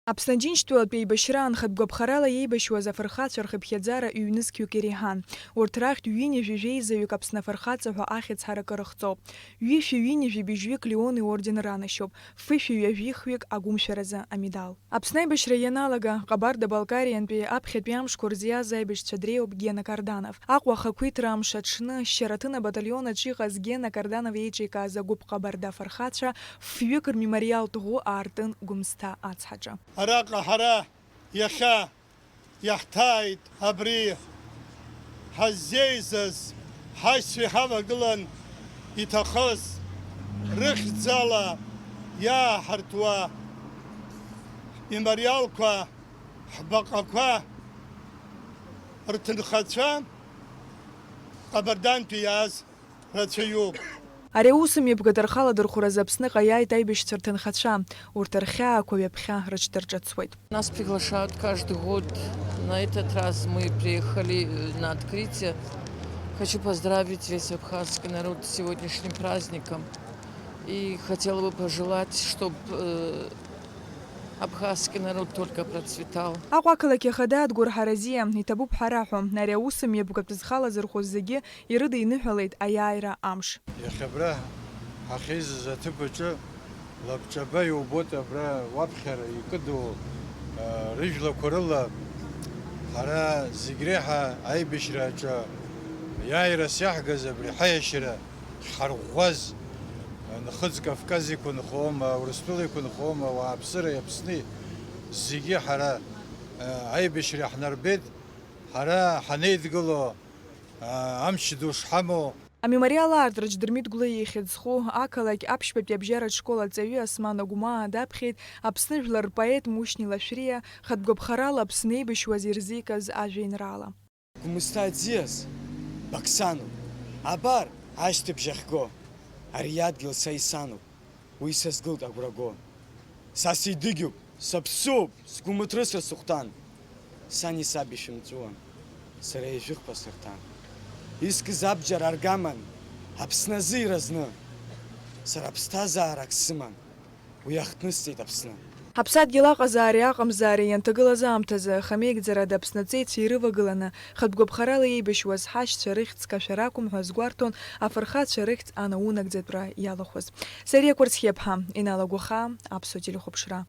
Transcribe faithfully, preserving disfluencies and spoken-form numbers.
Аԥсны Аџьынџьтәылатә еибашьра анхатә гәаԥхарала иеибашьуаз афырхацәа рхыԥхьаӡара ҩнызқьҩык иреиҳан. Урҭ рахьтә ҩынҩажәи жәеизаҩык Аԥсны афырхацәа ҳәа ахьӡ ҳаракы рыхҵоуп. Ҩышәи ҩынҩажәи быжьҩык Леон иорден ранашьоуп, фышәи ҩажәи хҩык агәымшәаразы амедал. Аԥсны аибашьра ианалага, Ҟабарда-Балкариантәи аԥхьатәи амшқәа рзы иааз аибашьцәа дреиуоуп Гена Карданов. Аҟәа ахақәиҭра амш аҽны, Шьараҭын абаталион аҿы иҟаз Гена Карданов еиҿикааз агәыԥ Ҟабарда афырхацәа фҩык рмемориалтә ӷәы аартын Гәымсҭа ацҳаҿы. Араҟа ҳара иахьа иаҳҭааит абри ҳаззеизаз, ҳашьцәа иҳавагылан иҭахыз, рыхьӡала иааҳартуа ҳмемориалқәа, ҳбаҟақәа, рҭынхацәа, Ҟабардантәи иааз рацәаҩуп. Ари аусмҩаԥгатә рхаладырхәразы Аԥсныҟа иааит аибашьцәа рҭынхацәа, урҭ рхьаақәа ҩаԥхьа рыҽдырҿыцуеит. Нас приглашают каждый год. На этот раз мы приехали, э, на открытие. Хочу поздравить весь абхазский народ с сегодняшним праздником. И хотела бы пожелать, чтоб, э, абхазский народ только процветал. Аҟәа ақалақь ахада Адгәыр Ҳаразиа иҭабуп ҳәа раҳәо, ари аусмҩаԥгатә зхаладырхәыз зегьы ирыдиныҳәалеит аиааира амш. Иахьа абра ҳахьеизаз аҭыԥ аҿы лабҿаба иубоит абра уаԥхьара икыду, а, рыжәлақәа рыла ҳара зегь реиҳа аибашьра аҿы иааирас иаҳгаз абри ҳаиашьара ҳарӷәӷәаз, Нхыҵ Кавказ иқәынхома, Урыстәыла иқәынхома, ауааԥсыреи Аԥсни зегьы ҳара, а, аибашьра ҳнарбеит, ҳара ҳанеидгыло, а, амч ду шҳамоу. Амемориал аартраҿ Дырмит Гәлиа ихьӡ зху ақалақь аԥшьбатәи абжьаратә школ аҵаҩы Осман Агәмаа даԥхьеит Аԥсны жәлар рпоет Мушьни Лашәриа хатә гәаԥхарала Аԥсны еибашьуаз ирзикыз ажәеинраала. Гәмысҭа аӡиас Бақсаноуп. Абар, ашьҭыбжь ахьго, ари адгьыл са исануп, уи сазгылт агәра го. Са сидыгьуп, саԥсуп, сгәы мыҭрысыр сыхәҭан. Сани саби шәымҵәуан, сара ижәыхԥа сырҭан. Искыз абџьар аргаман, Аԥсны азы иразны. Сара ԥсҭазаарак сыман. Уи ахҭнысҵеит Аԥсны. Ҳаԥсадгьыл аҟазаареи аҟамзаареи ианҭагылаз аамҭазы, хамеигӡарада Аԥсны аҵеицәа ирывагыланы, хатә гәаԥхарала еибашьуаз ҳашьцәа рыхьӡ кашәар акәым ҳәа азгәарҭон афырхацәа рыхьӡ анаунагӡатәра иалахәыз. Сариа Қәарцхиаԥҳа, Инал Агәахаа, Аԥсуа телехәаԥшра.